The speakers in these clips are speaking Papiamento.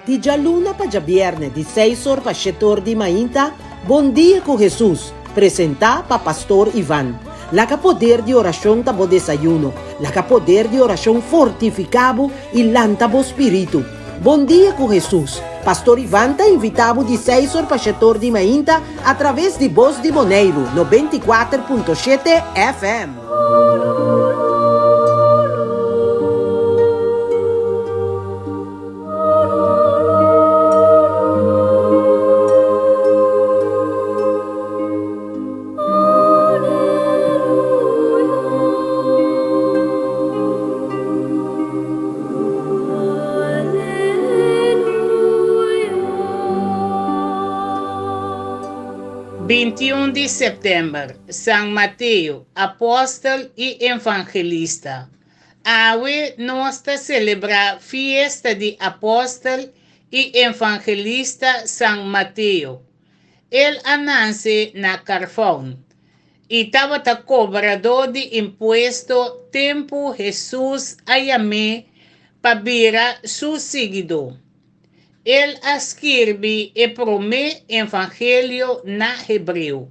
Di djaluna pa djabièrnè di seis or pa shete or di mainta, Bon Dia ku Hesus, presentá pa Pastor Ivan. Laga poder di orashon ta bo desayuno. Laga poder di orashon fortifiká bo i lanta bo spiritu. Bon Dia ku Hesus, Pastor Ivan ta invitá bo di seis or pa shete or di mainta atraves di Bos di Boneiru 94.7 FM. 21 di sèptèmber, San Mateo, apòstel i evangelista. Awe nos ta selebrá fiesta di apòstel i evangelista San Mateo. El a nanse na Karfaun i tabata kobradó di impuesto tempu Hesus a yam'é pa bira su siguidó. El a skirbi e promé Evangelio na hebreo.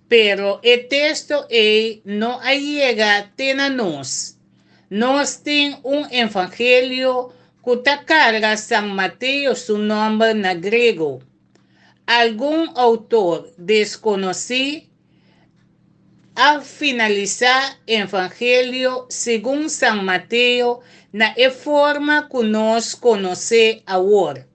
Pero e teksto ei no a yega te na nos. Nos tin un Evangelio ku ta karga San Mateo su nòmber na griego. Algun outor deskonosí a finalisá Evangelio segun San Mateo na e forma ku nos konosé awor.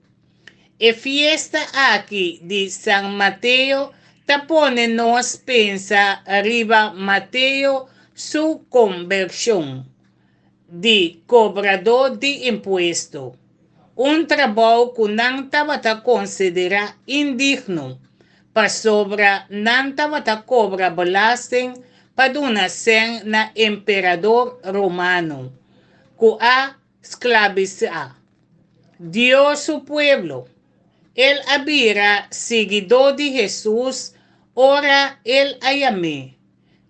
E fiesta aki di San Mateo ta pone nos pensa riba Mateo su kombershon di kobradó di impuesto, un trabou ku nan tabata konsiderá indigno, pasobra nan tabata kobra belasting pa duna sèn na emperador romano, ku a sklabisá Dios su pueblo. El a bira siguidó di Hesus ora el a yam'é.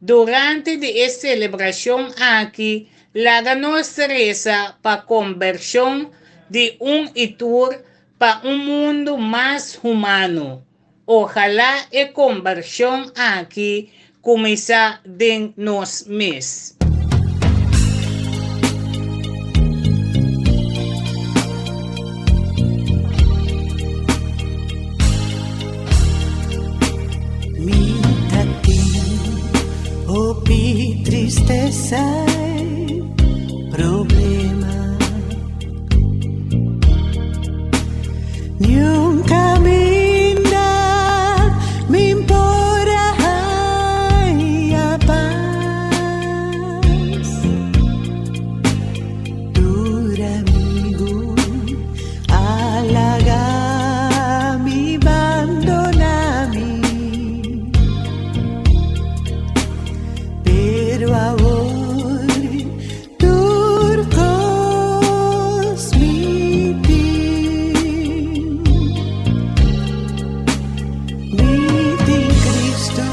Durante di e selebrashon aki, laga nos resa pa kombershon di un i tur pa un mundu mas humano. Ojalá e kombershon aki kuminsá den nos mes. Mi ta tin hopi tristesa i problema. Niun kaminda mi por a haña pas. Tur amigu a laga mi bandona mi. Pero awor Tur kos mi tin. Mi tin Cristo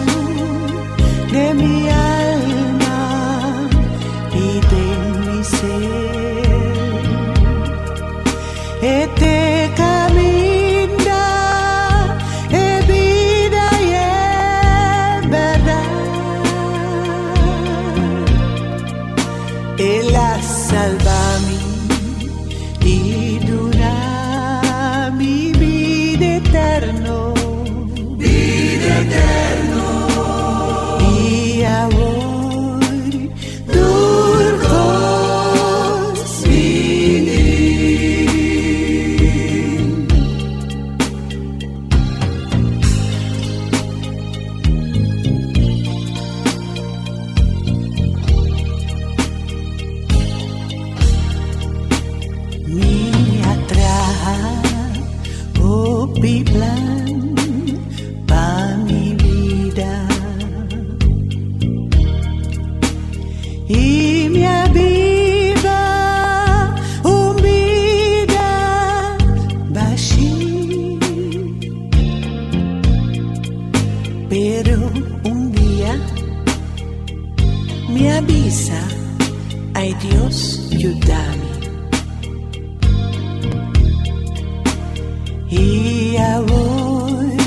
den mi alma i den mi ser. E t'e kaminda, e bida i e bèrdat. El a salba mi i duna mi bida eterno. Bida eterno. I awor tur kos mi tin. Mi a traha hopi plan pa mi bida I mi a biba un bida bashí. Pero un dia mi a bisa, Ay Dios, yuda mi. I awor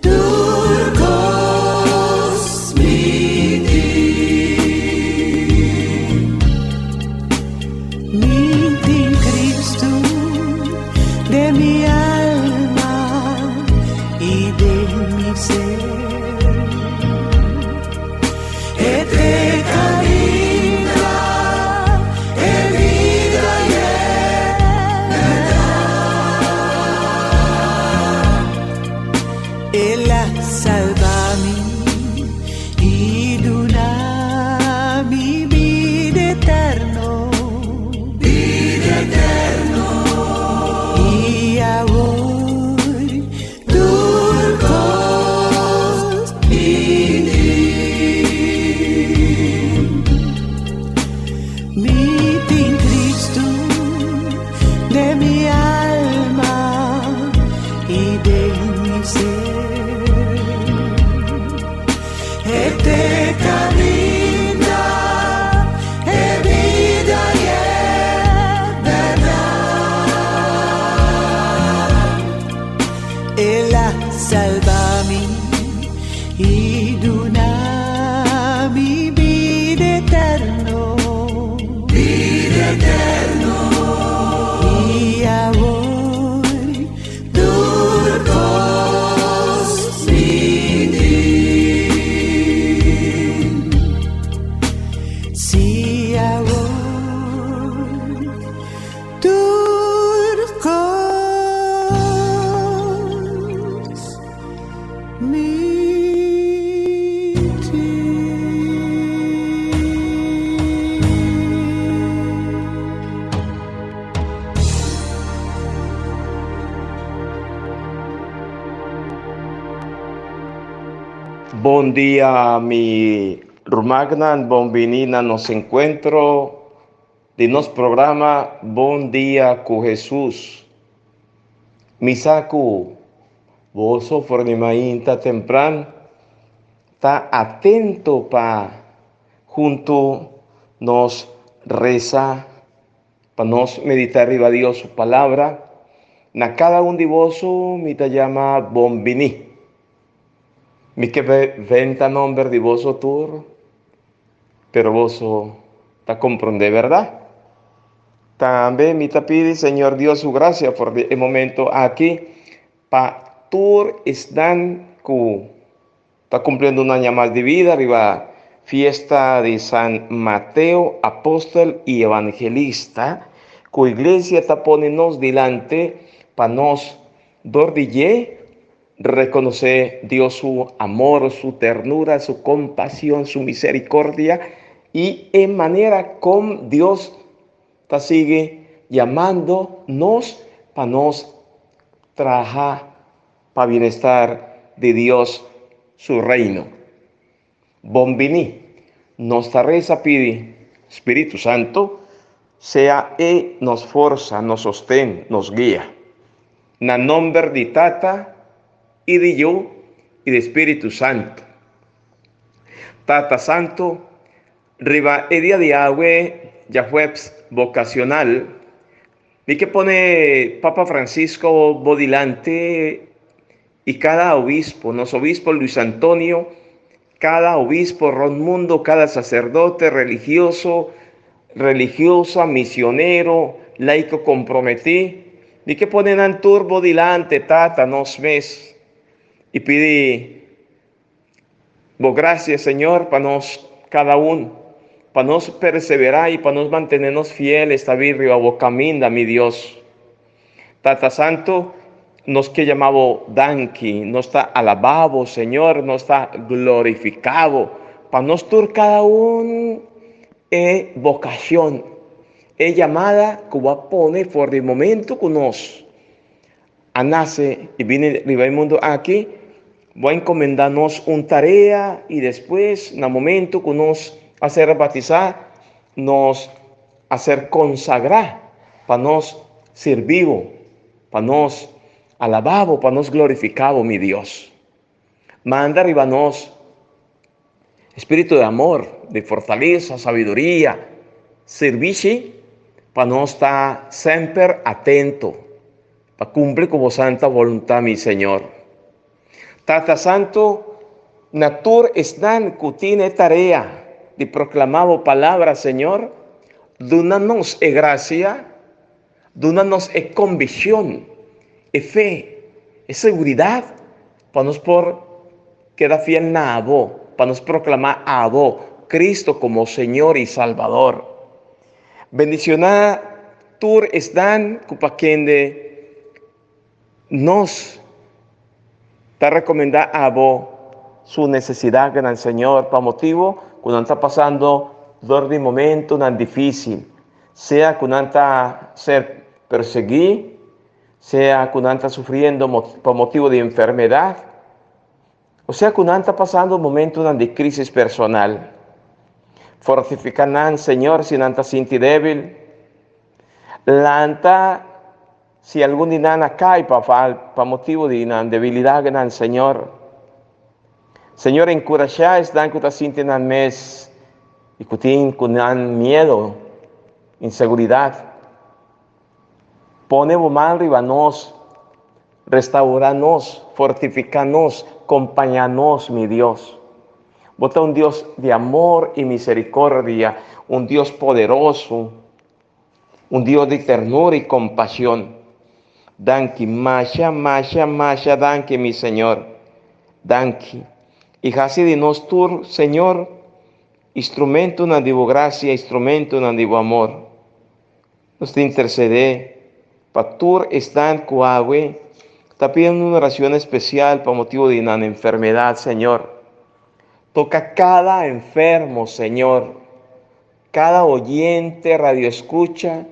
tur kos mi tin. Mi tin Cristo den mi alma i den mi ser. E te caminda, e bida i e berdad. El a salba mi i duna mi bida eterno. Bida eterno. I awor Tur kos mi tin. Mi tin Cristo den mi alma i den mi ser. E t'e caminda, e bida i e berdad. El a salba mi i duna mi bida eterno. Bida eterno. I awor tur kos mi tin. Si awor Tur kos mi tin. Bon dia mi rumannan, bon bini na nos encuentro Di nos programa Bon Dia ku Hesus. Mi sa ku boso for di mainta tempran ta atento pa huntu nos resa, pa nos medita riba Dios su palabra. Na kada un di boso mi ta yama bon bini. Mi ke venta nomber di boso tur, pero boso ta comprende, verdad? Tambe mi ta pidi Señor Dios su gracia for di e momento aki pa tur esnan cu ta cumpliendo un aña mas di vida riba fiesta di San Mateo, Apostel y Evangelista, cu Iglesia ta pone nos dilante pa nos dor di dje Rekonosé Dios su amor, su ternura, su kompashon, su miserikordia i e manera kon Dios ta sigui yamando nos pa nos traha pa bienestar di Dios su Reino. Bon bini. Nos ta resa pidi Spiritu Santo sea e nos forsa, nos sosten, nos guia. Na nomber di Tata i di Yu i di Spiritu Santo. Tata Santo, riba e dia di awe djahuebs vocacional, mi ke pone Papa Francisco bo dilanti i kada obispo, nos obispo Luis Antonio, kada obispo rond mundo, kada sacerdote, religioso, religiosa, misionero, laico comprometí, mi ke pone nan tur bo dilante, Tata, nos mes, i pidi bo gracia, Señor, pa nos kada un, pa nos perseverá i pa nos mantene nos fieles ta bin riba bo caminda, mi Dios. Tata Santo, nos ke yama bo danki, nos ta alabá bo, Señor, nos ta glorifiká bo, pa nos tur kada un e vocacion, e yamada ku bo a pone for di momento ku nos a nase i bini riba e mundu aki, bo a encomendá nos un tarea i despues na momento ku nos a ser batisá, nos a ser konsagrá pa nos sirbi bo, pa nos alabá bo, pa nos glorifiká bo, mi Dios. Manda riba nos spiritu di amor, di fortalesa, sabiduria, sirbishi pa nos ta semper atento. Pa kumpli ku bo santa boluntat, mi Señor. Tata Santu, na tur esnan ku tin e tarea di proklamá bo palabra, Señor, duna nos e grasia, duna nos e konvikshon, e fe, e seguridat pa nos por keda fiel na abo, pa nos proklamá abo, Cristo, komo Señor i Salbador. Bendishoná tur esnan ku pa kende nos ta rekomendá abo su nesesidatnan, Señor, pa motibu ku nan ta pasando dor di momentunan difísil, sea ku nan ta ser persiguí, sea ku nan ta sufriendo pa motibu di enfermedat, o sea ku nan ta pasando momentunan di krísis personal. Fortifiká nan, Señor, si nan ta sinti débil. Lanta si algun di nan a kai pa pa motibu di nan debilidatnan, Señor. Señor, enkurashá esnan ku ta sinti nan mes i ku tin ku nan miedu, inseguridat. Pone bo man riba nos, restaurá nos, fortifiká nos, kompañá nos, mi Dios. Bo ta un Dios di amor i miserikordia, un Dios poderoso, un Dios di ternura i kompashon. Danki, masha, masha, masha danki, mi Señor. Danki. I hasi di nos tur, Señor, instrumentonan di bo grasia, instrumentonan di bo amor. Nos ta intercedé pa tur esnan cu awe ta pidiendo un oracion especial pa motibo di nan enfermedad, Señor. Toca cada enfermo, Señor. Cada oyente, radioescucha,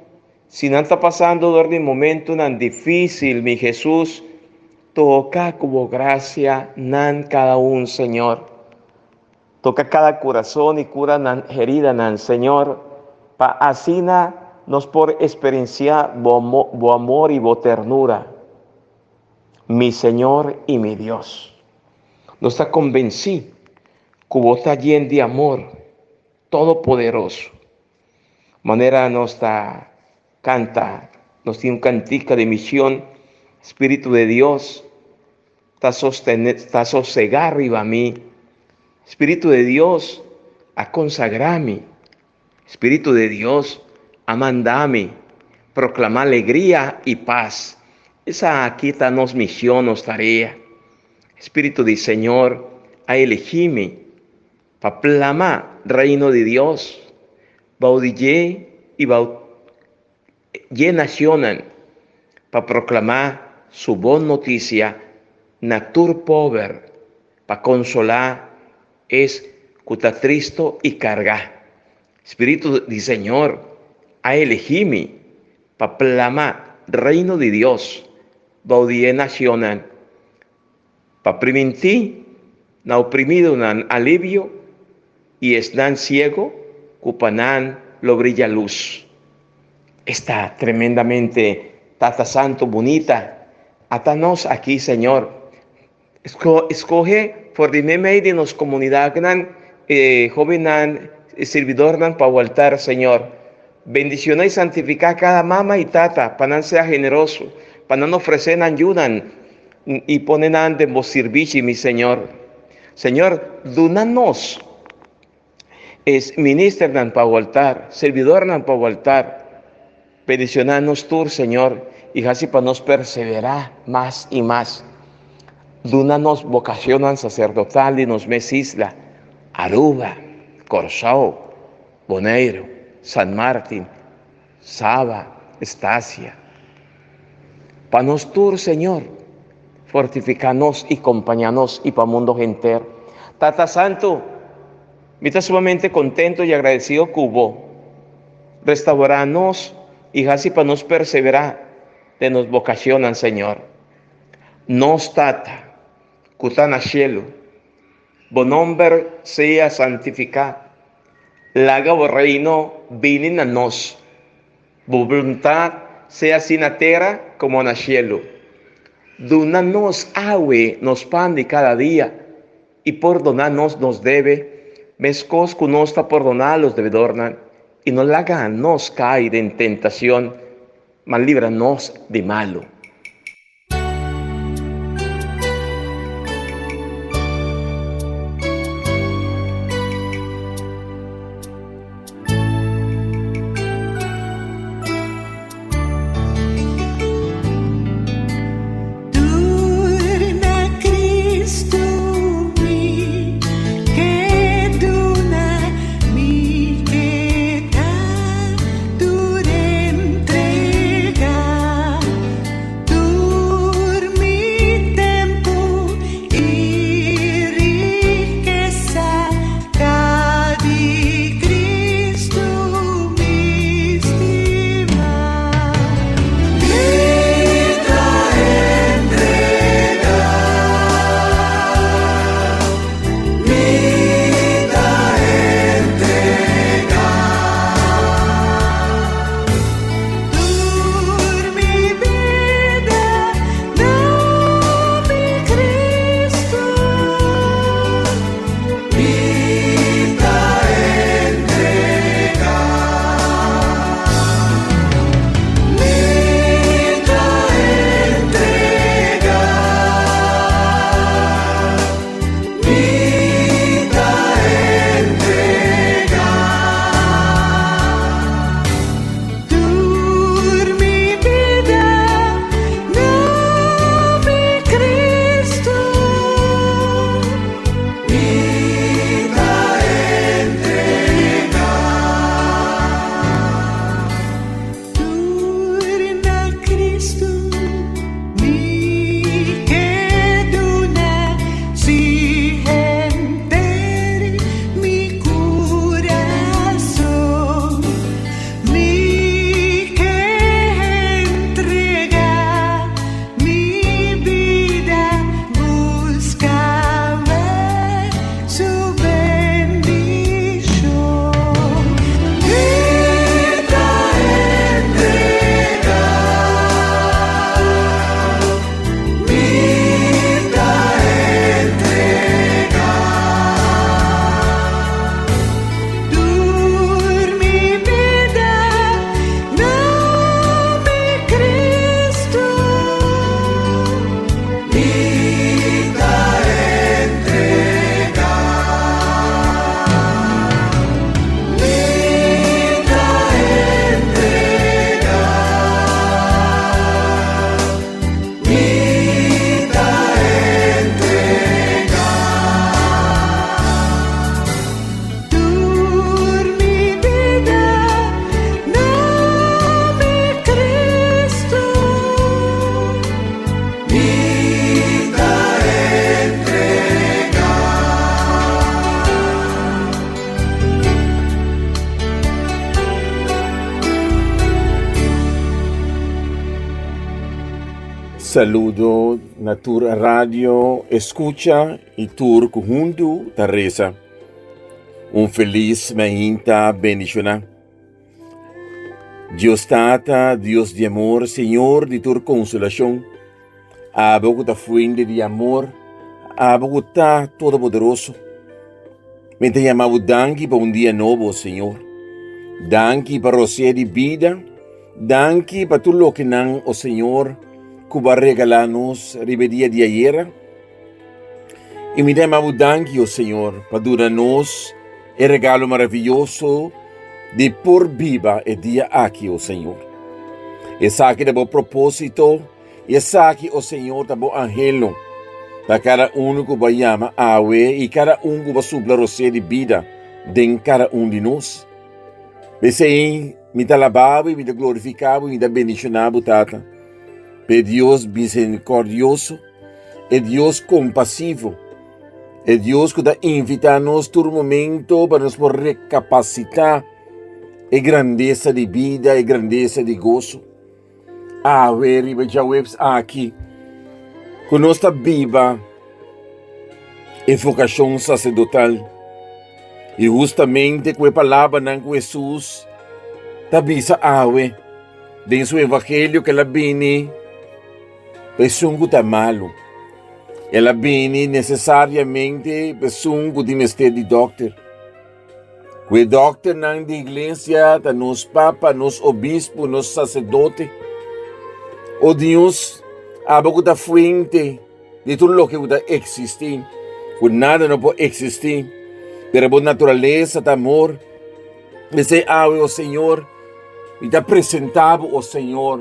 si nan ta pasando dor di momentonan difícil, mi Jesús, toca cu bo gracia nan cada un, Señor. Toca cada curazon y cura nan heridanan, Señor, pa asina nos por experiencia bo, bo amor y bo ternura. Mi Señor y mi Dios. Nos ta convenci cu bo ta yen di amor todopoderoso. Manera nos ta canta, nos tin un cantica di mision, Spiritu de Dios ta sostene, ta sosega riba mi. Spiritu de Dios a consagra mi. Spiritu de Dios a manda mi proclama alegria y paz. Esaki ta nos mision, nos tarea. Spiritu di Señor a elegi mi pa plama Reino di Dios bou di dje y bou dje nacionnan pa proclama su bon noticia na tur pober, pa consola es cu ta tristo y carga. Spiritu di Señor a elegi mi pa plama Reino di Dios bou di e nacionnan, pa primintí na oprimidonan alivio i esnan siego ku pa nan lo brilla lus. Esta tremendamente Tata Santo bunita ata nos aki Señor. Skohe for di meimei di nos komunidatnan e hobennan e sirbidornan pa bo altar Señor. Bendiciona y santifica cada mama y tata pa nan sea generoso, pa nan ofrece nan yunan y pone nan den bo sirbishi, mi Señor. Señor, duna nos es ministernan pa bo altar, servidornan pa bo altar. Bendiciona nos tur, Señor, y haci pa nos persevera mas y mas. Duna nos vocacionnan sacerdotal di nos mes isla, Aruba, Corsou, Boneiru, San Martin, Saba, Estacia. Pa nos tur, Señor, fortifica nos y compaña nos y pa mundo henter. Tata Santu, mi ta sumamente contento y agradecido cu Bo restaura nos y haci pa nos persevera den nos vocacionnan, Señor. Nos Tata, cu ta na cielo, Bo nomber sea santificá. Laga bo Reino bini na nos. Bo boluntat sea así na tera komo na shelu. Duna nos awe nos pan di kada dia, i pordoná nos nos debe, meskos ku nos ta pordoná los debedornan, i no laga nos kai den tentashon, ma libra nos di malu. Saludo na tur radio escucha y tur cu huntu ta reza. Un feliz mainta bendiciona. Dios Tata, Dios di amor, Señor di tur consolacion, abo cu ta fuente di amor, abo cu ta todopoderoso. Mi ta yama bo danki pa un dia nobo, Señor. Danki pa rosea di bida. Danki pa tur lokenan, o Señor, ku bo a regalá nos riba e dia di ayera. I mi ta yama bo danki, o Señor, pa duna nos e regalo maravioso di por biba e dia aki, o Señor. Esaki ta bo propósito, i esaki, o Señor, ta bo anhelo pa kada unu ku bo a yama awe i kada un ku bo a supla rosé di bida den kada un di nos. P'esei, Mi ta alabá bo i mi ta glorifiká bo i mi ta bendishoná bo, Tata, p'e Dios miserikòrdioso, e Dios kompasivo, e Dios ku ta invitá nos tur momento pa nos por rekapasitá e grandesa di bida, e grandesa di goso. Awe riba djaweps aki ku nos ta biba e vokashon saserdotal i hustamente ku e palabranan ku Hesus ta bisa awe den su evangelio ku el a bini pa esun ku ta malu. El a bini nesesariamente pa esun ku tin mester di dòkter. Ku e dòkternan di iglesia ta nos papa, nos obispo, nos saserdote. O Dios, abo ku ta fuente di tur loke ku ta eksistí, ku nada no por eksistí, pero bo naturalesa ta amor. P'esei awe, o Señor, mi ta presentá bo, o Señor,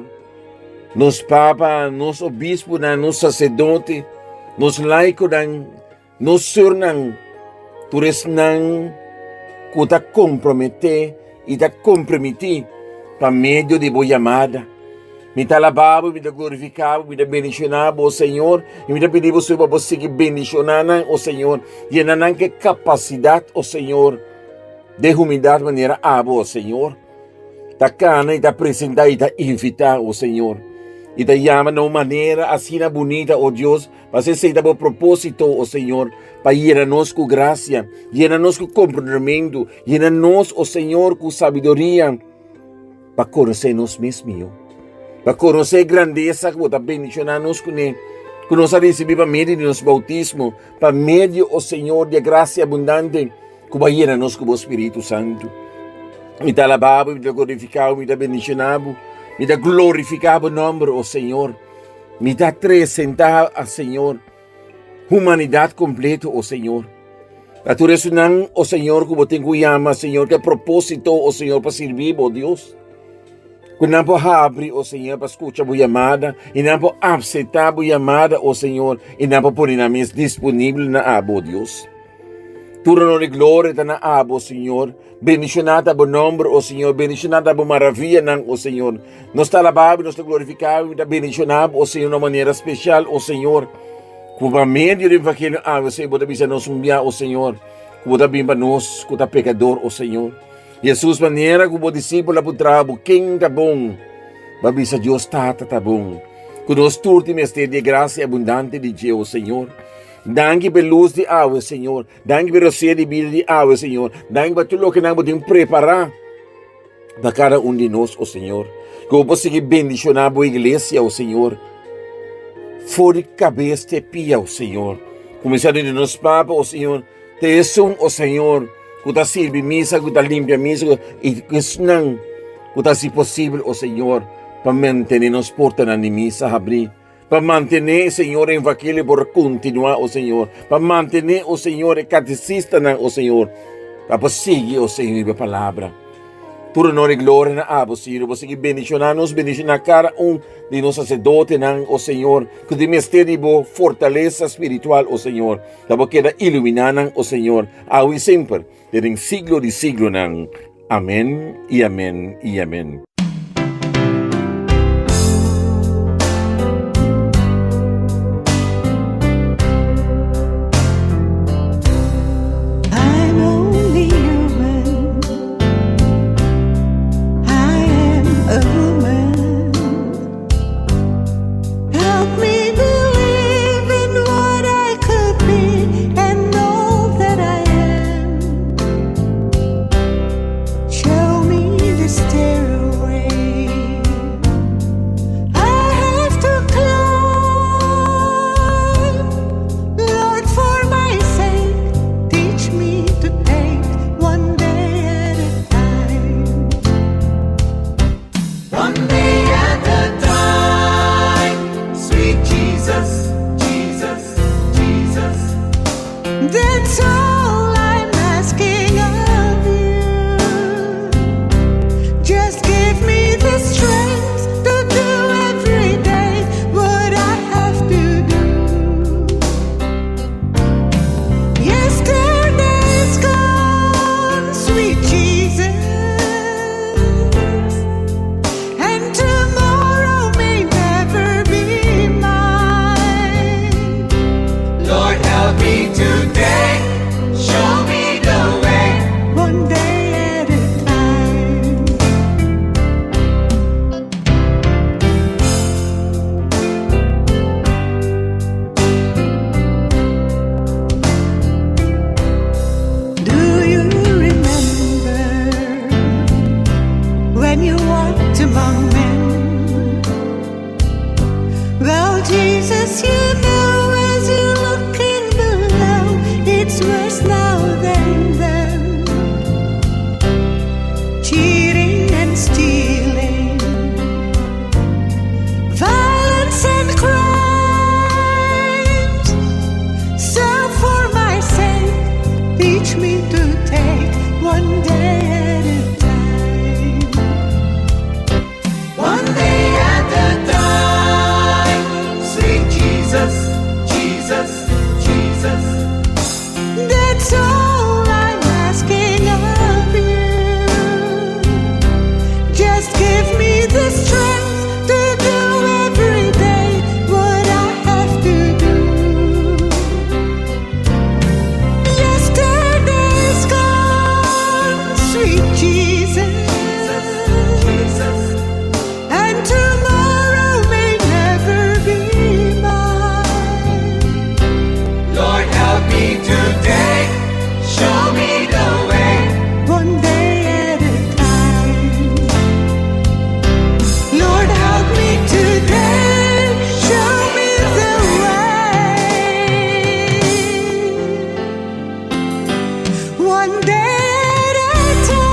nos papa, nos obisponan, nos saserdote, nos laikonan, Nos surnan, tur esnan ku ta komprometé i ta kompromití pa medio di bo yamada. Mi ta alabá bo, mi ta glorifiká bo, mi ta bendishoná bo, o Señor, i mi ta pidi bo, Señor, pa bo sigui bendishoná nan, o Señor, yena nan ku e kapasidat, o Señor, den humildat manera abo, o Señor. Ta kana i ta presentá i ta invitá, o Señor, i ta yama na un manera asina bunita, o Dios, Pasobra esei ta bo propósito, o Señor, pa yena nos ku grasia, yena nos ku komprendementu, yena nos, o Señor, ku sabiduria, pa konosé nos mes mihó, pa konosé e grandesa ku bo ta bendishoná nos kuné, ku nos a risibí pa medio di nos boutismo, pa medio, o Señor, di e grasia abundante ku bo a yena nos ku bo Spiritu Santu. Mi ta alabá bo, mi ta glorifiká bo, mi ta bendishoná bo, mi ta glorifiká bo nòmber, o Señor. Mi ta presentá a Señor humanidat kompleto, o Señor. A tur esunnan, o Señor, ku bo tin ku yama, Señor, ku e propósito, o Señor, pa sirbi bo, Dios. Ku nan por habri, o Señor, pa skucha bo yamada, i nan por apseptá bo yamada, o Señor, i nan por pone nan mes disponibel na abo, Dios. Tur honor i gloria ta na abo, Señor. Bendishoná ta bo nomber, o Señor. Bendishoná ta bo maravianan, o Señor. Nos ta alabá bo, nos ta glorifiká bo, ta bendishoná bo, o Señor, na un manera spesial, o Señor. Ku pa medio di evangelio awe, Señor, bo ta bisa nos un bia, o Señor, ku bo ta bin pa nos ku ta pekador, o Señor. Hesus, manera ku bo disipel a puntra bo, ken ta bon? Bo a bisa, Dios Tata ta bon. Ku nos tur tin mester di e grasia abundante di dje, o Señor. Danki pa e lus di awe, Señor. Danki pa e rosea di bida di awe, Señor. Danki pa tur loke nan bo tin prepará pa kada un di nos, o Señor. Ku bo por sigui bendishoná bo iglesia, o Señor. For di kabes te pia, o Señor. Kuminsando di nos papa, o Señor, te esun, o Señor, ku ta sirbi misa, ku ta limpia misa, i esnan ku ta hasi posibel, o Señor, pa mantené nos portanan di misa habrí. Pa mantené, Señor, e evangelio por kontinuá, o Señor. Pa mantené, o Señor, e katesistanan, o Señor. Pa por sigui, o Señor, e palabra. Tur honor i gloria na abo, Señor. Bo sigui bendishoná nos, bendishoná kada un di nos saserdotenan, o Señor, ku tin mester di bo fortalesa spiritual, o Señor. Ta bo keda iluminá nan, o Señor, awe i semper, te den siglo di siglonan. Amén i amén i amén. I'm only human. I am a woman. Help me. One day at a time. One day at a time. Sweet Jesus, Jesus, Jesus. That's all I'm asking of you. Just give me the strength to do every day what I have to do. Yesterday's gone, sweet Jesus. And tomorrow may never be mine. Lord, help me today. Show me the way. One day at a time. Lord, help me today. Show me the way. One day at a time.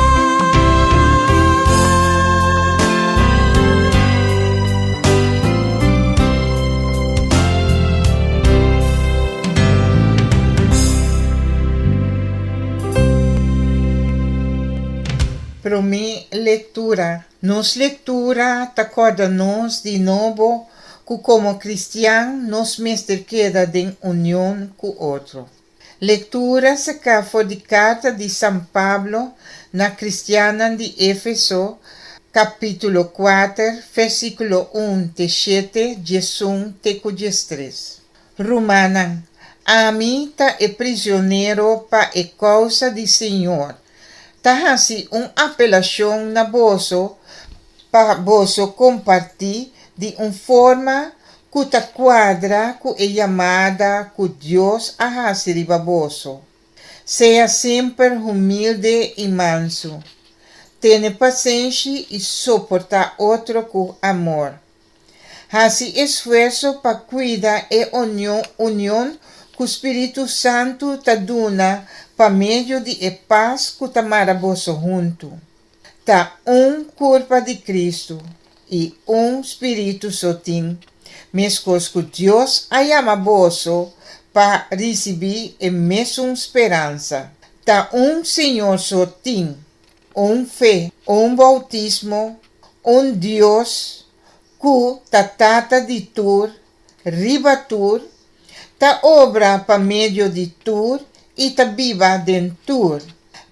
Promé lektura. Nos lektura ta kòrda nos di nobo ku komo kristian nos mester keda den union ku otro. Lektura saká for di karta di San Pablo na kristiannan di Efeso, kapítulo 4, versíkulo 1 te 7, 11 te ku 13. Rumannan, ami ta e prizonero pa e kousa di Señor, ta hasi un apelashon na boso pa boso komportá di un forma ku ta kuadra ku e yamada ku Dios a hasi riba boso. Sea semper humilde i mansu. Tene pasenshi i soportá otro ku amor. Hasi esfuerso pa kuida e union ku Spiritu Santu ta duna pa medio di e pas ku ta mara boso huntu. Ta un kurpa di Kristu i un spiritu so tin. Meskos ku Dios a yama boso pa risibí e mesun speransa. Ta un Señor so tin, un fe, un boutismo, un Dios ku ta Tata di tur, riba tur, ta obra pa medio di tur i ta biba den tur.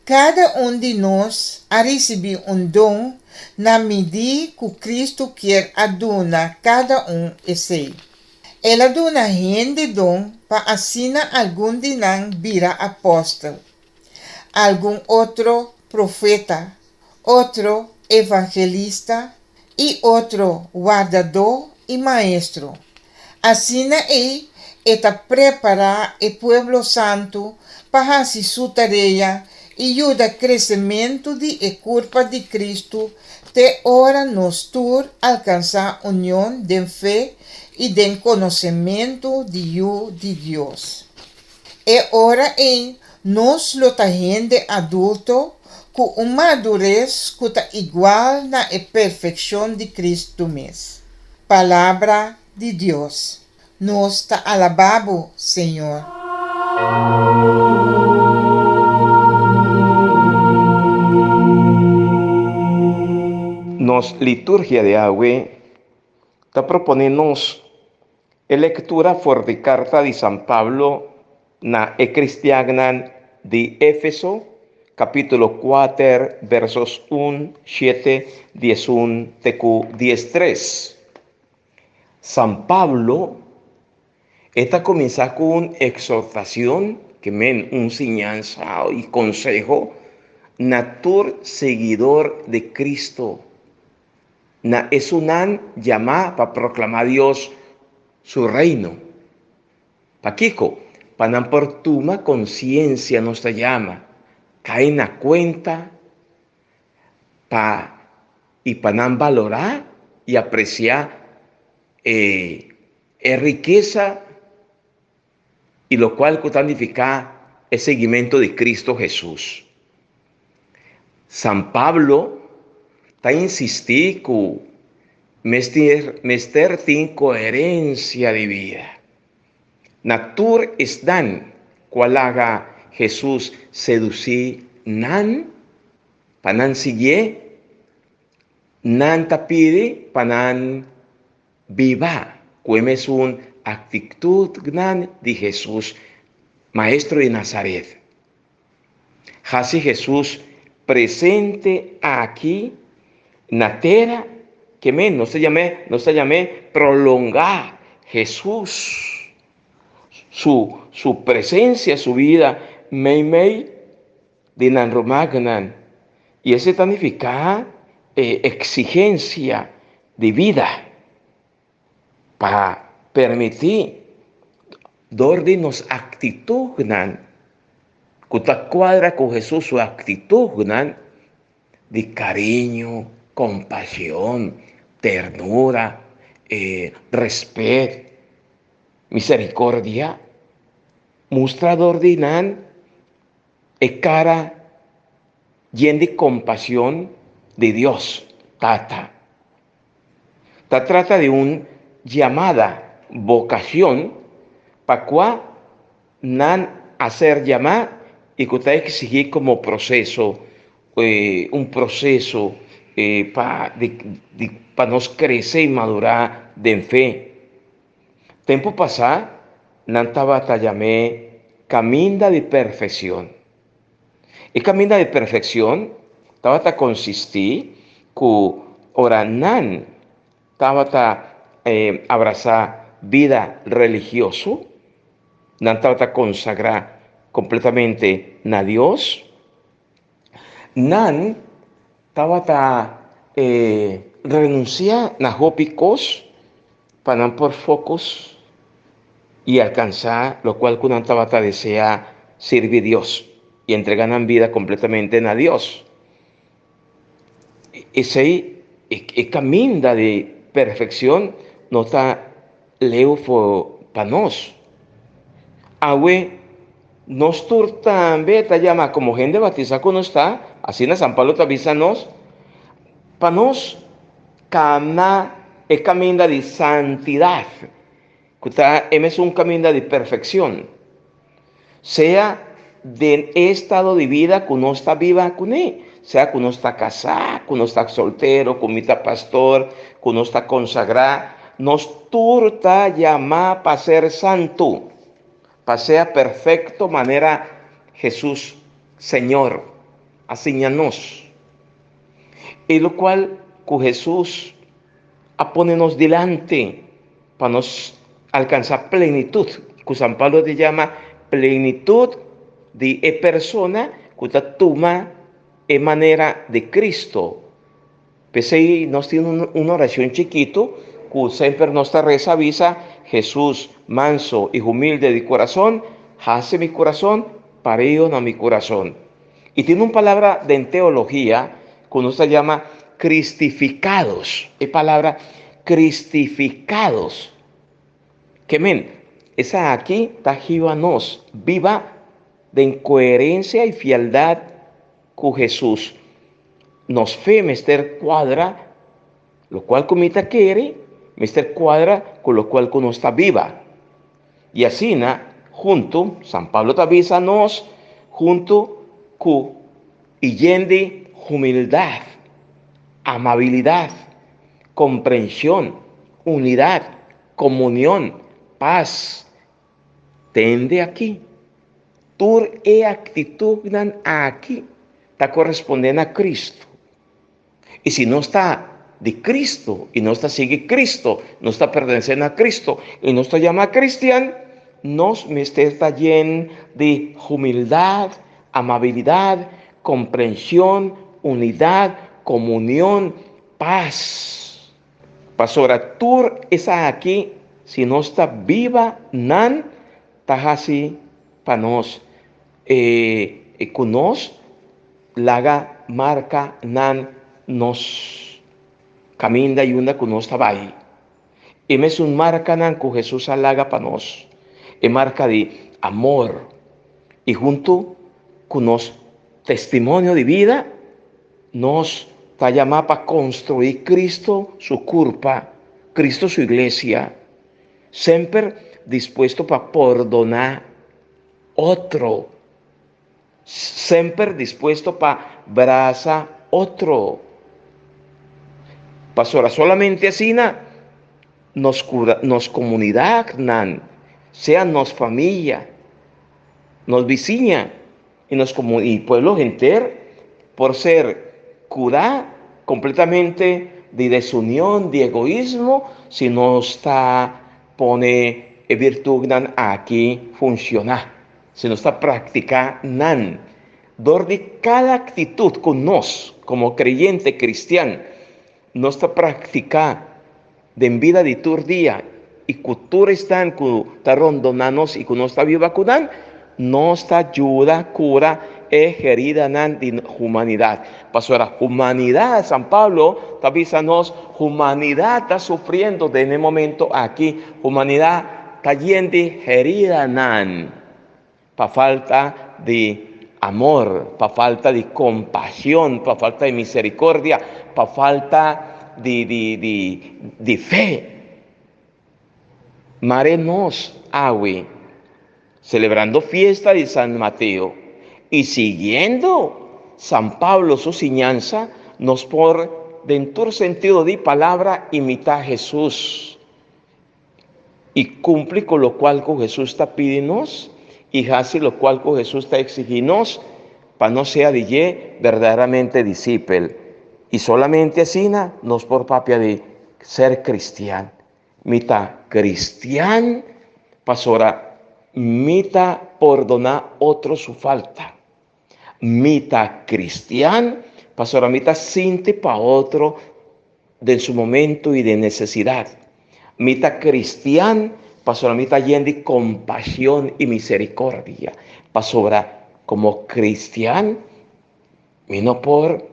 Kada un di nos a risibí un don na midí ku Kristu kier a duna kada un esei. El a duna hende don pa asina algun di nan bira apòstel, algun otro profeta, otro evangelista i otro wardadó i maestro. Asina ei e ta prepará e pueblo santu pa hasi su tarea i yuda kresementu di e kurpa di Kristu te ora nos tur alkansá union den fe i den konosementu di Yu di Dios. E ora ei nos lo ta hende adulto ku un madures ku ta igual na e perfekshon di Kristu mes. Palabra di Dios. Nos ta alabá bo, Señor. Nos liturgia di awe ta proponé nos e lektura for di karta di San Pablo na e kristiannan di Efeso, kapítulo 4, versos 1, 7, 11 te ku 13. San Pablo ta kuminsá ku un ekshortashon, ke men un siñansa i konseho na tur siguidó di Kristu. Na esunnan yamá pa proklamá Dios su reino. Pakiko, pa nan por tuma konsiensia nos ta yama, kai na kuenta pa i pa nan balorá i apresiá e rikesa i lokual ku ta nifiká e siguimentu di Kristu Hesus. San Pablo ta insistí ku mester tin koherensia di bida. Na tur esnan ku a laga Hesus sedusí nan. Pa nan siguié, nan ta pidi pa nan biba ku e mesun aktitutnan di Hesus, Maestro di Nazaret. Hasi Hesus presente aki na tera, ke men nos ta yam'é, nos ta yam'é prolongá Hesus su su presensia, su vida meimei di nan rumannan. I esei ta nifiká e eksigensia di bida pa permití dor di nos aktitutnan ku ta kuadra ku Hesus su aktitutnan di kariño, kompashon, ternura, rèspèt, miserikordia, mustra dor di nan E cara yen di compasion di Dios Tata. Ta trata di un yamada, vocacion, pa cua nan a ser yamá y cu ta exigí como proceso, un proceso pa pa nos crece y madurá den fe. Tempu pasá nan tabata yam'é Kaminda di Perfekshon. E Kaminda di Perfekshon tabata konsistí ku ora nan tabata abrasá bida religioso, nan tabata konsagrá kompletamente na Dios, Nan tabata renunsiá na hopi kos pa nan por focus i alkansá lokual ku nan tabata deseá, sirbi Dios i entregá nan bida kompletamente na Dios. Esei e kaminda di perfekshon no ta leu for pa nos. Awe nos tur tambe ta yama komo hende batisá ku nos ta, asina San Pablo ta bisa nos, pa nos kana e kaminda di santidat, ku ta e mesun kaminda di perfekshon, sea den e estado di bida ku nos ta biba kuné, sea ku nos ta kasá, ku nos ta soltero, ku mi ta pastor, ku nos ta konsagrá, nos tur ta yamá pa ser santu, pa sea perfekto manera Hesus Señor a siña nos. E lokual ku Hesus a pone nos dilanti pa nos alkansá plenitut, ku San Pablo ta yama plenitut di e persona ku ta tuma e manera di Cristo. P'esei nos tin un orashon chikitu ku semper nos ta resa bisa, Hesus, manso i humilde di kurason, hasi mi kurason pareo na mi kurason. I tin un palabra den teologia ku nos ta yama cristificados. E palabra cristificados ke men esaki ta hiba nos biba den koherensia i fieldat ku Hesus. Nos fe mester kuadra lokual ku mi ta kere, mester kuadra ku lokual ku nos ta biba. I asina, huntu, San Pablo ta bisa nos, huntu ku i yen di humildat, amabilidat, komprenshon, unidat, komunion, pas, tende aki. Tur e aktitutnan aki ta korespondé na Kristu. I si nos ta di Cristo i nos ta sigui Cristo, nos ta pertenesé na Cristo i nos ta yama cristian, nos mester ta yen di humildad, amabilidad, comprension, unidad, comunion, pas. Pasobra tur esaki, si nos ta biba nan, ta hasi pa nos e ku nos laga marka nan nos kaminda i unda ku nos ta bai. E mesun markanan ku Hesus a laga pa nos, e marka di amor i huntu ku nos testimonio di bida, nos ta yamá pa konstruí Kristu su kurpa, Kristu su iglesia. Semper dispuesto pa pordoná otro. Semper dispuesto pa brasa otro. Pasobra solamente asina nos cura, nos comunidadnan, sea nos familia, nos bisiña y nos y pueblo henter por ser curá completamente di desunion, di egoismo, si nos ta pone e virtudnan aki funciona, si nos ta practica nan. Dor di cada actitud cu nos, como creyente cristian, nos ta practica den bida di tur dia y cu tur esnan cu ta rondona nos y cu nos ta biba cu nan, nos ta yuda cura e heridanan di humanidad. Pasobra humanidad, San Pablo ta bisa nos, humanidad ta sufriendo den e momento aki, humanidad ta yen di heridanan pa falta di amor, pa falta di compasion, pa falta di misericordia, pa falta di, di, di, di fe. Mare nos awe, celebrando fiesta di San Mateo y siguiendo San Pablo su siñansa, nos por, den tur sentido di palabra, imita Jesus y cumpli cu locual cu Jesus ta pidi nos y haci locual cu Jesus ta exigi nos pa nos sea di dje berdaderamente disipel. Y solamente asina nos por papia di ser cristian. Mi ta cristian pasobra mi ta pordona otro su falta. Mi ta cristian pasobra mi ta sinti pa otro den su momento y den necesidad. Mi ta cristian pasobra mi ta yen di compasion y misericordia. Pasobra como cristian mi no por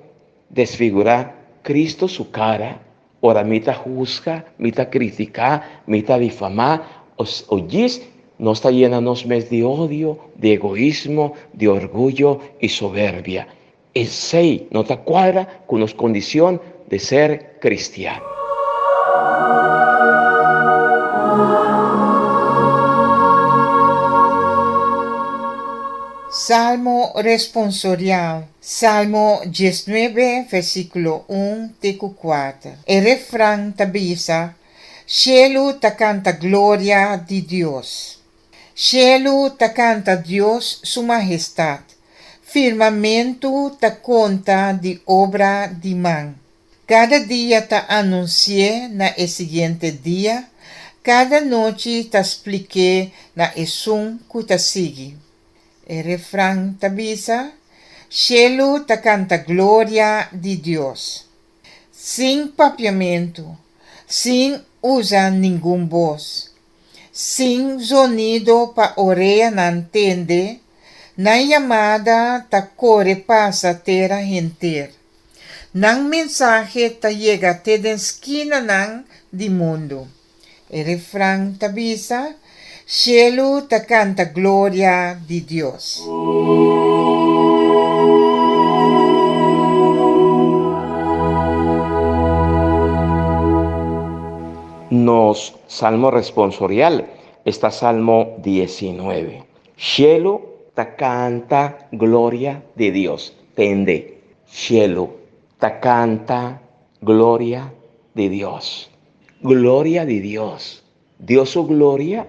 desfigura Cristo su cara ora mi ta husga, mi ta critica, mi ta difama o djis nos ta yena nos mes di odio, di egoismo, di orguyo y soberbia. Esey no ta cuadra cu nos condicion di ser cristian. Salmo responsorial, Salmo diesnuebe versíkulo un te ku kuater. E refran ta bisa, Shelu ta kanta gloria di Dios. Shelu ta kanta Dios su mahestat, firmamentu ta konta di obra di man. Kada dia ta anunsi'é na e siguiente dia, kada nochi ta splik'é na esun ku ta sigui. E refran ta bisa, Shelu ta kanta gloria di Dios. Sin papiamentu, sin usa ningun bos, sin zonido pa oreanan tende, nan yamada ta kore pasa tera henter. Nan mensahe ta yega te den skinanan di mundu. E refran ta bisa, Shelu ta kanta gloria di Dios. Nos salmo responsorial esta Salmo 19. Shelu ta kanta gloria di Dios. Tende, shelu ta kanta gloria di Dios. Gloria di Dios. Dios su gloria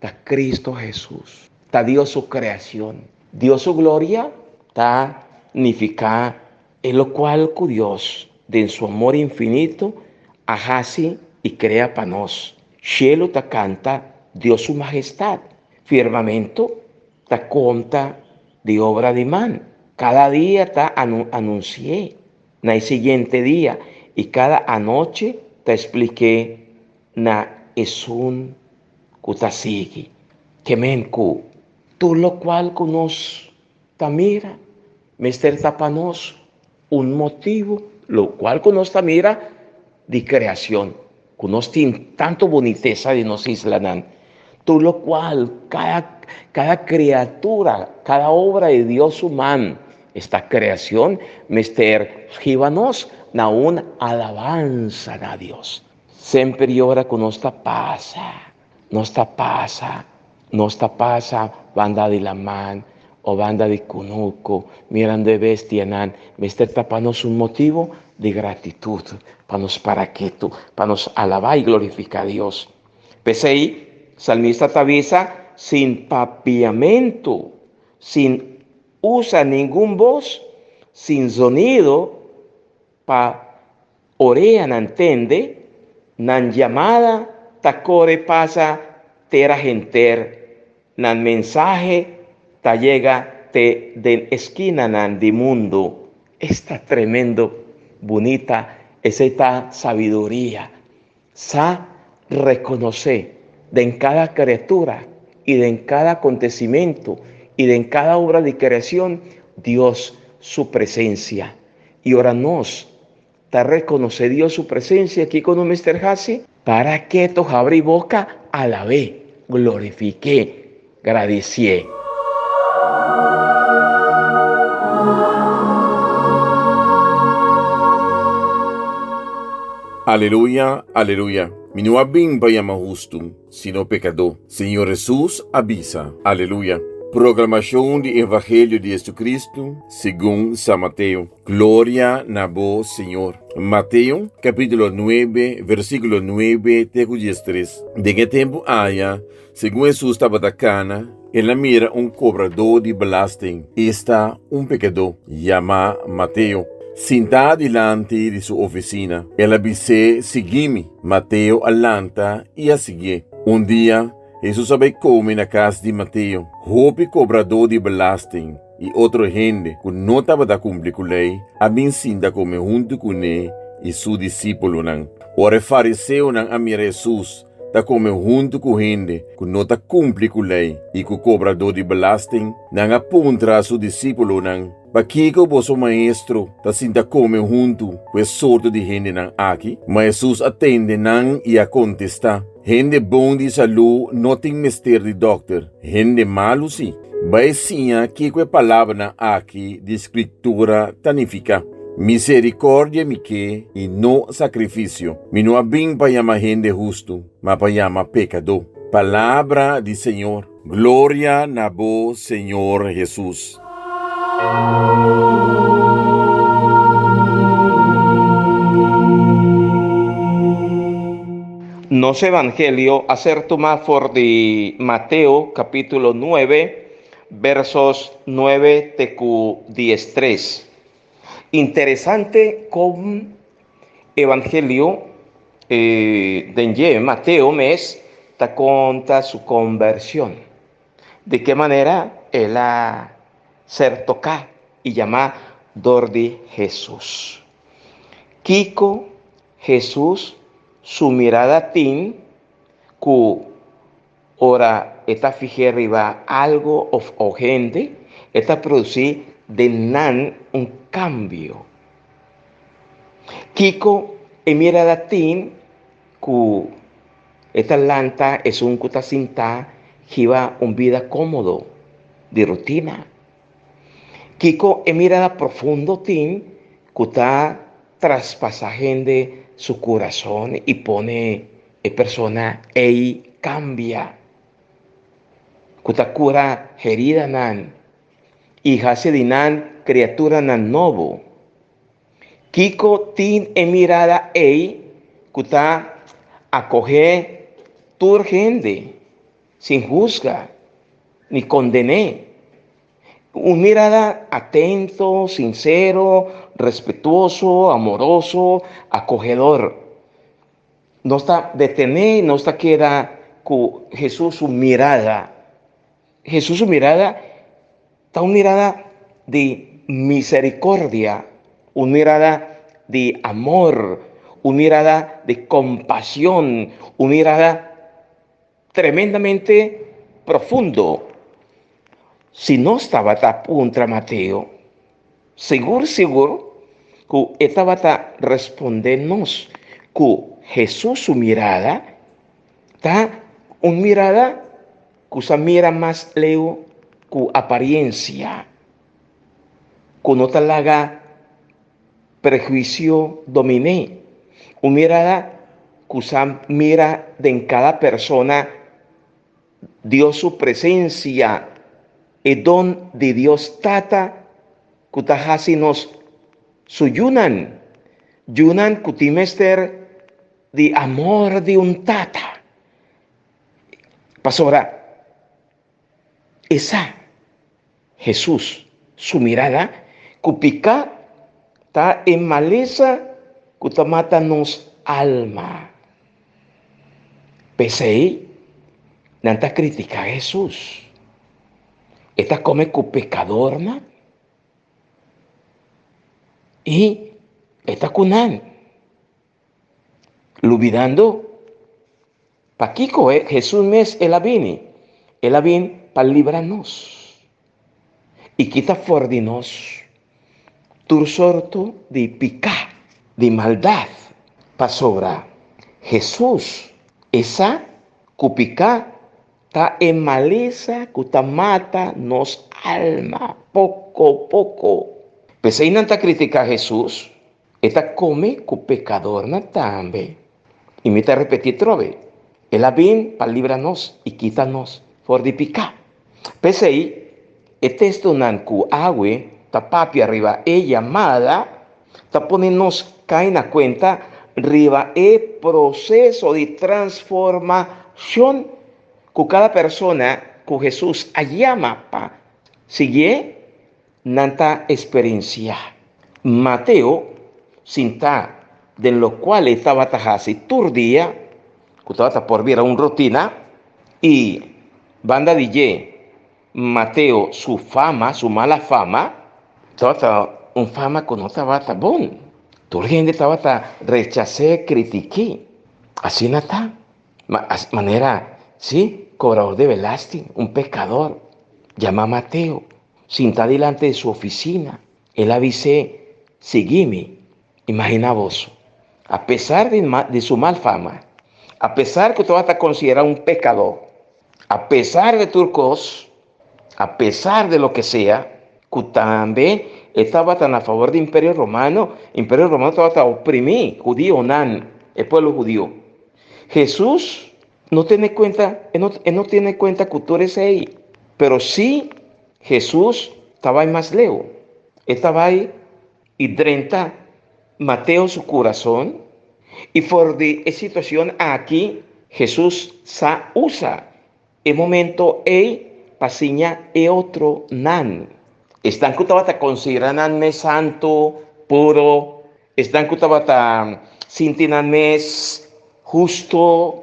ta Cristo Jesús. Ta Dios su creación. Dios su gloria ta nifica e locual cu Dios den su amor infinito a haci y crea pa nos. Cielo ta canta Dios su majestad. Firmamento ta conta di obra di man. Cada dia ta anuncié na e siguiente dia y cada anoche ta expliqué na esun cu ta sigui. Ke men cu tur locual cu nos ta mira mester ta pa nos un motibo, locual cu nos ta mira di creacion, cu nos tin tanto bunitesa di nos islanan, tur locual, cada, cada criatura, cada obra di Dios su man, esta creacion mester hiba nos na un alabansa na Dios. Semper y ora cu nos ta pasa, nos ta pasa, nos ta pasa banda di laman. o banda di kunuku, mirando e bestianan, mester ta pa nos un motibu di gratitut, pa nos para ketu, pa nos alabá i glorifiká Dios. P'esei, salmista ta bisa, Sin papiamentu, sin usa ningun bos, sin zonido pa oreanan tende, nan yamada ta kore pasa tera henter, nan mensahe ta yega te den eskinanan di mundu. Esta tremendo bunita, esei ta sabiduria. Sa rekonosé den kada kriatura i den kada akontesimentu i den kada obra di kreashon Dios su presensia. I ora nos ta rekonosé Dios su presensia, kiko nos mester hasi? Para ketu habri boka, alab'é, glorifik'é, gradisié. Aleluya, aleluya. Mi no a bin pa yama hustu, sino pekadó. Señor Hesus a bisa. Aleluya. Proklamashon di Evangelio di Jesucristo segun San Mateo. Gloria na bo, Señor. Mateo, kapítulo nuebe, versíkulo nuebe te ku diestres. Den e tempu aya, Segun Hesus tabata kana, el a mira un kobradó di belasting, esta, un pekadó, yamá Mateo, sintá dilanti di su ofisina. El a bis'é, Sigui mi. Mateo a lanta i a siguié. Un dia, Hesus a bai kome na kas di Mateo. Hopi kobradó di belasting i otro hende ku no tabata kumpli ku Lei a bin sinta kome huntu kuné i su disípulonan. Ora e fariseonan a mira Hesus ta kome huntu ku hende ku no ta kumpli ku lei i ku kobradó di belasting, nan a puntra su disípulonan, Pakiko boso maestro ta sinta kome huntu ku e sorto di hendenan aki? Ma Hesus a tende nan i a kontestá, Hende bon di salú no tin mester di dòkter, hende malu sí. Bai siña kiko e palabranan aki di Skritura ta nifiká, Miserikòrdia mi ke i no sakrifisio. Mi no a bin pa yama hende hustu, ma pa yama pekadó. Palabra di Señor. Gloria na bo, Señor Hesus. Nos Evangelio a ser tumá for di Mateo capítulo nuebe, versos nuebe te ku diestres. Interesante kon Evangelio den dje Mateo mes ta konta su konvershon. Di ke manera el a ser toká i yamá dor di Hesus. Kiko Hesus su mirada tin ku ora e ta fih'é riba algu òf o hende, e ta produsí den nan un kambio. Kiko e mirada tin ku e ta lanta esun ku ta sintá hiba un bida kómodo, di rutina? Kiko e mirada profundo tin ku ta traspasá hende su kurason i pone e persona ei kambia, ku ta kura heridanan i hasi di nan kriaturanan nobo? Kiko tin e mirada ei ku ta akohé tur hende sin husga ni kondené? Un mirada atento, sinsero, respetuoso, amoroso, akohedor. Nos ta detené, nos ta keda ku Hesus su mirada. Hesus su mirada ta un mirada di misericordia, un mirada di amor, un mirada di compasión, un mirada tremendamente profundo. Si nos tabata puntra Mateo, sigur sigur ku e tabata responde nos ku Hesus su mirada ta un mirada ku sa mira mas leu ku apariencia, ku no ta laga prehuisio dominé. Un mirada ku sa mira den kada persona Dios su presensia. E don di Dios Tata ku ta hasi nos su yunan, yunan ku tin mester di amor di un tata. Pasobra e sa, Hesus su mirada, ku piká ta e malesa ku ta mata nos alma. P'esei nan ta kritiká Hesus. E ta kome ku pekadornan i e ta ku nan, lubidando pakiko Hesus mes el a bini. El a bini pa libra nos i kita for di nos tur sorto di piká, di maldat. Pasobra Hesus e sa ku piká ta e malesa ku ta mata nos alma poko poko. P'esei nan ta kritiká Hesus, E ta kome ku pekadornan tambe. I mi ta repetí atrobe, El a bin pa libra nos i kita nos for di piká. P'esei, e testonan ku awe ta papia riba e yamada ta pone nos kai na kuenta riba e proseso di transformashon ku kada persona ku Hesus a yama pa siguié nan ta eksperensiá. Mateo sintá den lokual e tabata hasi tur dia, ku tabata por bira un rutina, i banda di dje Mateo su fama, su mala fama, tabata un fama ku no tabata bon. Tur hende tabata rechas'é, kritik'é. Asina ta. Manera, sí, kobrador de belasting, un pekador, yamá Mateo, sintá dilanti di su ofisina, el a bis'é, Sigui mi. Imaginá boso, apesar di su mal fama, apesar ku tabata konsiderá un pekadó, apesar de tur kos, apesar de loke sea, ku tambe e tabata na fabor di Imperio Romano, Imperio Romano tabata oprimí hudionan, e pueblo hudiu. Hesus no tene kuenta, e no, e no tene kuenta ku tur esei, pero sí Hesus ta bai mas leu. E ta bai i drenta Mateo su kurason, i for di e situashon aki Hesus sa usa E momento ei pa siña e otronan. Esnan ku tabata konsiderá nan mes santu, puro, esnan ku tabata sinti nan mes hustu,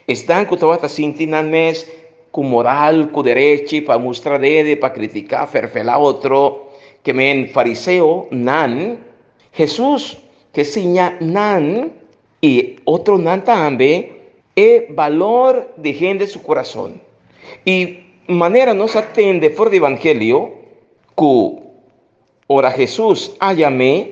esnan ku tabata sinti nan mes ku moral, ku derechi pa mustra dede, pa kritiká, ferfelá otro, ke men fariseonan, Hesus ke siña nan I otronan tambe e balor di hende su kurason. I manera nos a tende for di Evangelio ku ora Hesus a yam'é,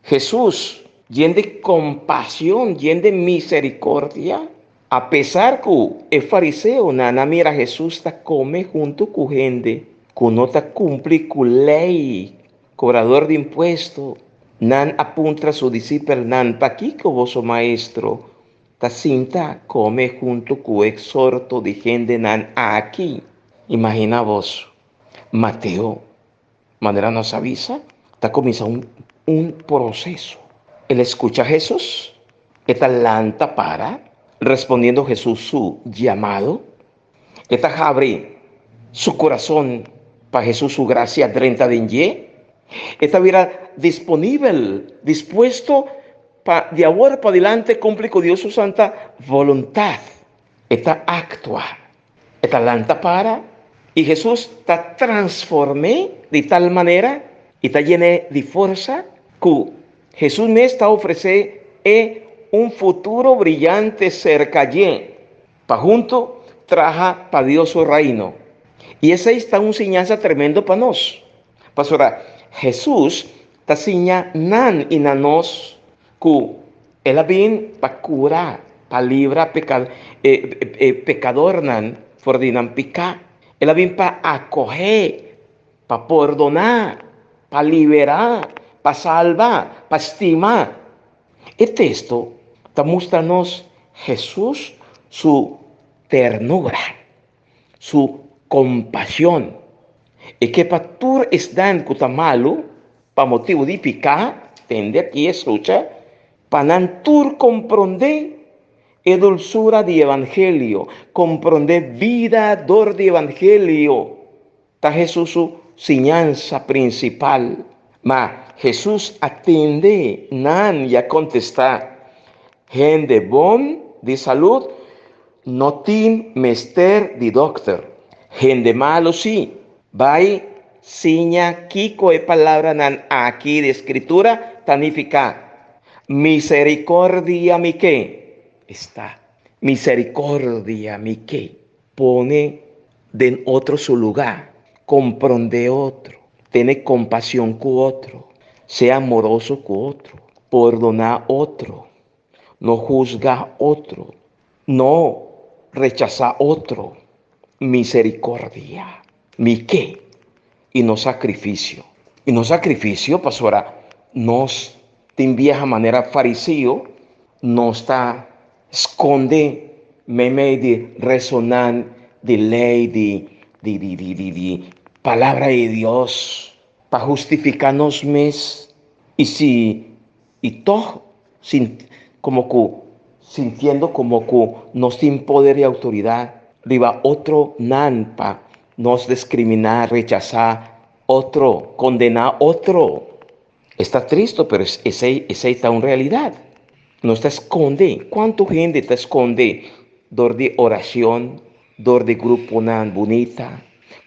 Hesus yen di kompasion, yen di miserikordia, apesar ku e fariseonan a mira Hesus ta kome huntu ku hende ku no ta kumpli ku lei, Kobrador di impuesto, nan a puntra su disipelnan, Pakiko boso maestro ta sinta kome huntu ku e sorto di hendenan aki? Imaginá bos, Mateo, manera nos a bisa, ta kuminsá un un proseso. El a skucha Hesus, e ta lanta para, respondiendo Hesus su yamado. E ta habri su kurason pa Hesus su grasia drenta den dje. E ta bira disponibel, dispuesto pa di awor padilanti kumpli ku Dios su santa boluntat. E ta aktua, e ta lanta para i Hesus ta transform'é di tal manera i ta yen'é di forsa ku Hesus mes ta ofresé e un futuro briyante serka dje. Pa huntu traha pa Dios su Reino. I esei ta un siñansa tremendo pa nos. Pasobra Hesus ta siña nan i na nos ku el a bin pa kura, pa libra e pekadornan for di nan piká. El a bin pa akohé, pa pordoná, pa liberá, pa salba, pa stima. E teksto ta mustra nos Hesus su ternura, su kompashon. E ke pa tur esnan ku ta malu pa motibu di piká tende aki e skucha, pa nan tur komprondé e dulsura di evangelio, komprondé bida dor di evangelio. Ta Hesus su siñansa prinsipal. Ma Hesus a tende nan i a kontestá, Hende bon di salud no tin mester di dòkter, hende malu sí. Bai siña kiko e palabranan aki di Skritura ta nifiká, Miserikòrdia mi ke. Esta, miserikòrdia mi ke. Pone den otro su lugá, komprondé otro, tene kompashon ku otro, sea amoroso ku otro, pordoná otro, no husgá otro, no rechasá otro. Miserikordia mi ke i no sakrifisio. I no sakrifisio pasobra nos tin biaha manera fariseo, nos ta skonde meimei di resonan di lei di di di di di di palabra di Dios pa hustifiká nos mes i si i tòg sin komo ku sintiendo komo ku nos tin poder i outoridat riba otronan pa nos diskriminá, rechasá otro, kondená otro. Esta tristo, pero esei esei ta un realidat. Nos ta skonde. Kuantu hende ta skonde dor di orashon, dor di gruponan bunita?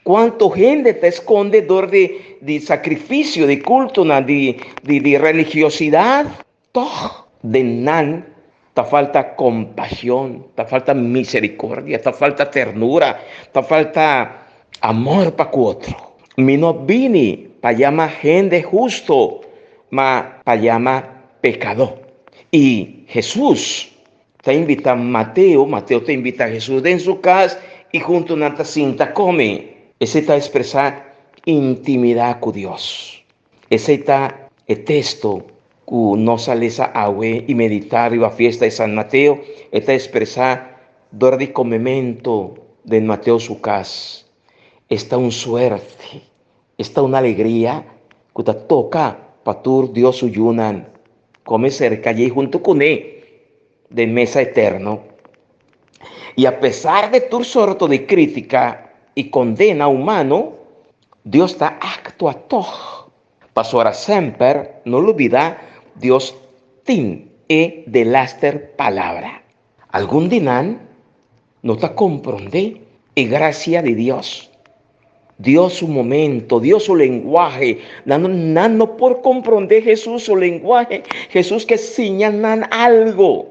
Kuantu hende ta skonde dor di di sakrifisio, di kultonan, di di di religiosidat? Tòg den nan ta falta kompashon, ta falta miserikordia, ta falta ternura, ta falta amor pa ku otro. Mi no bini pa yama hende hustu, ma pa yama pekadó. I Hesus ta invitá Mateo, Mateo ta invitá Hesus den su kas i huntu nan ta sinta kome. Esei ta ekspresá intimidat ku Dios. Esei ta e teksto ku nos a lesa awe i meditá riba fiesta di San Mateo. E ta ekspresá dor di komementu den Mateo su kas. Esta un suerte, esta un alegria ku ta toka pa tur Dios su yunan kome serka dje huntu kuné den mesa eterno. I apesar di tur sorto di krítika i kondena humano, Dios ta aktua tòg. Pasobra semper no lubidá Dios tin e delaster palabra. Algun di nan no ta komprondé e grasia di Dios. Dios su momento, Dios su lenguahe. Nan, nan no por komprondé Hesus su lenguahe. Hesus ke siña nan algo.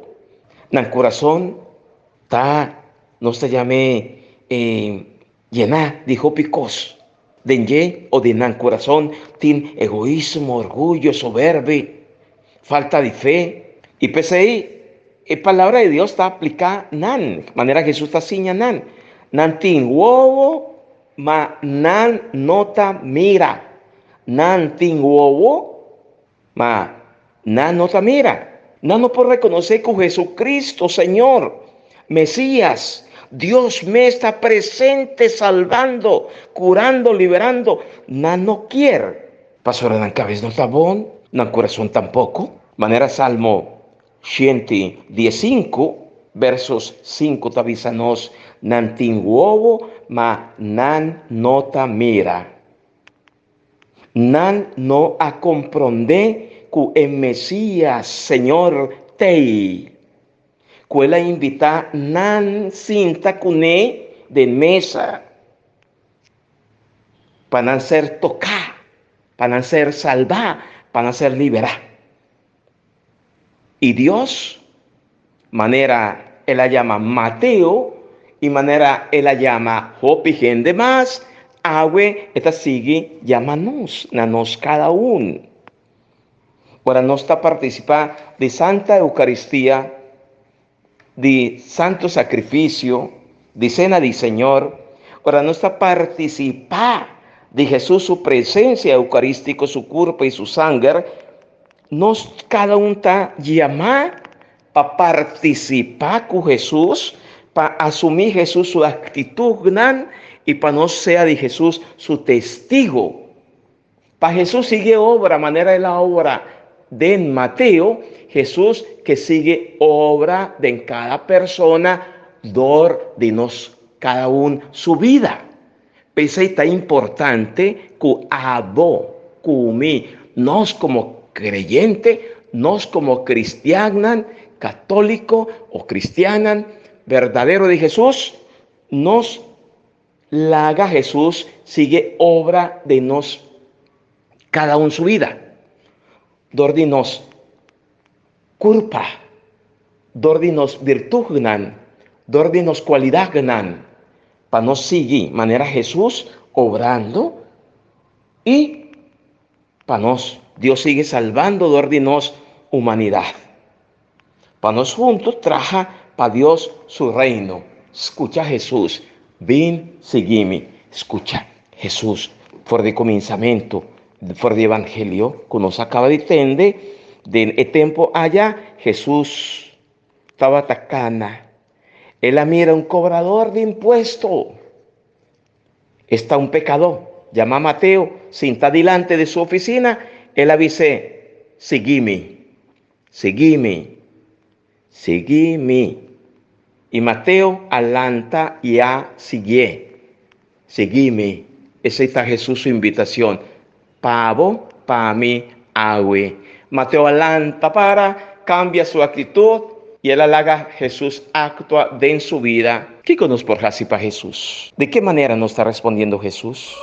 Nan kurason ta, nos ta yam'é, eh, Yená di hopi kos. Den dje o den nan kurason tin egoismo, orguyo, soberbe, falta di fe. I p'esei e Palabra di Dios ta apliká nan, manera Hesus ta siña nan. Nan tin wowo, ma nan no ta mira. Nan tin wowo, Ma nan no ta mira. Nan no por rekonosé ku Jesucristo, Señor, Mesías, Dios mes ta presente salbando, kurando, liberando. Nan no kier. Pasobra nan kabes no ta bon, nan kurason tampoko. Manera Salmo 115, versos 5 ta bisa nos, Nan tin wowo, ma nan no ta mira. Nan no a komprondé ku e Mesías, Señor, t'ei, ku el a invitá nan sinta kuné den mesa pa nan ser toká, pa nan ser salbá, pa nan ser liberá. I Dios, manera el a yama Mateo i manera el a yama hopi hende mas, awe e ta sigui yama nos, na nos kada un. Ora nos ta partisipá di Santa Eukaristia, di Santo Sakrifisio, di Sena di Señor, ora nos ta partisipá di Hesus su presensia eukarístiko, su kurpo i su sanger, nos kada un ta yamá pa partisipá ku Hesus. Pa asumí Hesus su aktitutnan i pa nos sea di Hesus su testigo. Pa Hesus sigui obra manera el a obra den Mateo, Hesus ke sigui obra den kada persona dor di nos kada un su bida. P'esei ta importante ku abo, ku mi, nos komo kreyente, nos komo kristiannan, katóliko o kristiannan berdadero di Hesus, nos laga Hesus sigui obra den nos kada un su bida, dor di nos kurpa, dor di nos birtutnan, dor di nos kualidatnan. Pa nos sigui manera Hesus obrando i pa nos Dios sigui salbando dor di nos humanidat. Pa nos hunto traha pa Dios su reino. Skucha Hesus, Bin sigui mi. Skucha Hesus for di kuminsamentu, for di evangelio ku nos a kaba di tende den e tempu aya Hesus tabata kana. El a mira un cobrador di impuesto. Esta un pecadó, llamá Mateo, sintá dilante di su oficina. El a bis'é, Sigui mi, sigui mi, sigui mi. I Mateo a lanta i a siguié. Sigui mi. Esei ta Hesus su invitacion pa bo, pa mi, awe. Mateo a lanta para, cambia su actitud i el a laga Hesus actua den su bida. Kico nos por haci pa Hesus? Di ke manera nos ta respondiendo Hesus?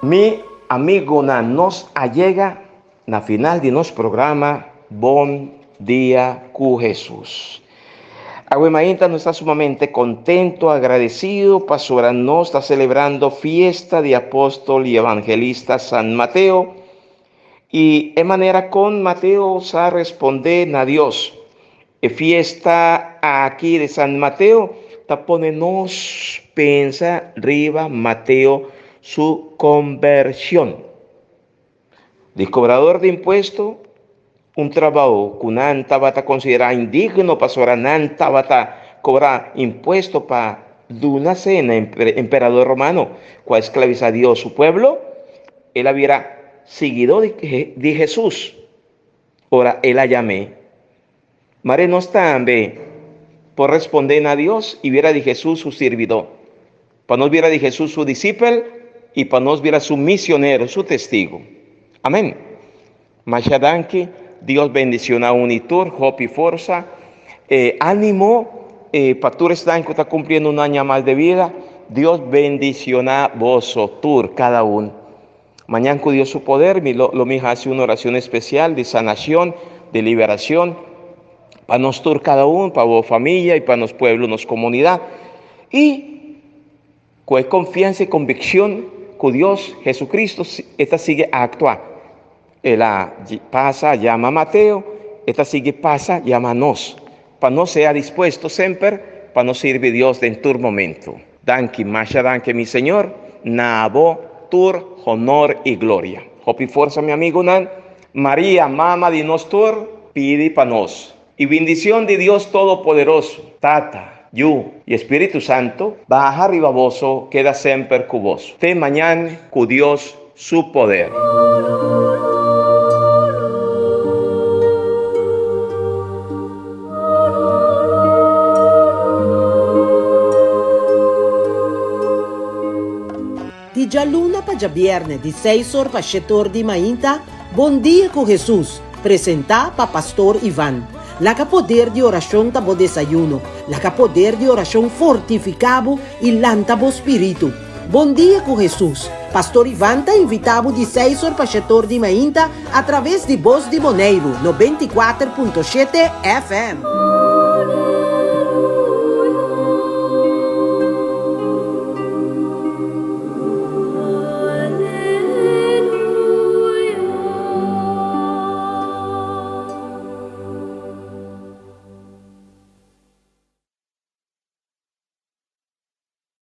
Mi amigonan, nos a yega Na final di nos programa Bon Dia ku Hesus. Awe mainta nos ta sumamente contento, agradecido pasobra nos ta celebrando fiesta di apóstol y evangelista San Mateo y e manera con Mateo sa responde na Dios. E fiesta aki di San Mateo ta pone nos pensa riba Mateo su conversion. Di cobrador di impuesto, un trabao cu nan tabata considera indigno pasobra nan tabata cobra impuesto pa duna cena emperador romano cu a esclavisa Dios su pueblo, el a bira siguidor di Jesús ora el a yam'é. Mare nos tambe por responde na Dios y bira di Jesús su sirbidó, pa nos bira di Jesús su disipel y pa nos bira su misionero, su testigo. Amén. Masha danki, Dios bendiciona un y tur, hopi forsa, eh, ánimo eh, pa tur esnan cu ta cumpliendo un aña mas de vida. Dios bendiciona boso tur, cada un. Mañan cu Dios su poder mi lo, lo mi haci un oracion especial di sanacion, di liberacion pa nos tur cada un, pa bo familia y pa nos pueblo, nos comunidad. Y cu e confianza y conviccion cu Dios Jesucristo e ta sigui actua. El a pasa yama Mateo, e ta sigui pasa yama nos, pa nos sea dispuesto semper pa nos sirbi Dios den tur momento. Danki, masha danki mi Señor, na bo tur honor y gloria. Hopi forsa mi amigunan, Maria mama di nos tur, pidi pa nos. Y bindicion di Dios Todopoderoso, Tata, Yu y Espiritu Santo, baha riba boso, keda semper cu boso. Te mañan cu Dios su poder. Di djaluna pa djabierne di seis or pa shete or di mainta, Bon Dia ku Hesus, presentá pa Pastor Ivan. Laga poder di orashon ta bo desayuno, laga poder di orashon fortifiká bo i lanta bo spiritu. Bon Dia ku Hesus, Pastor Ivan ta invitá bo di seis or pa shete or di mainta atraves di Bos di Boneiru, 94.7 FM.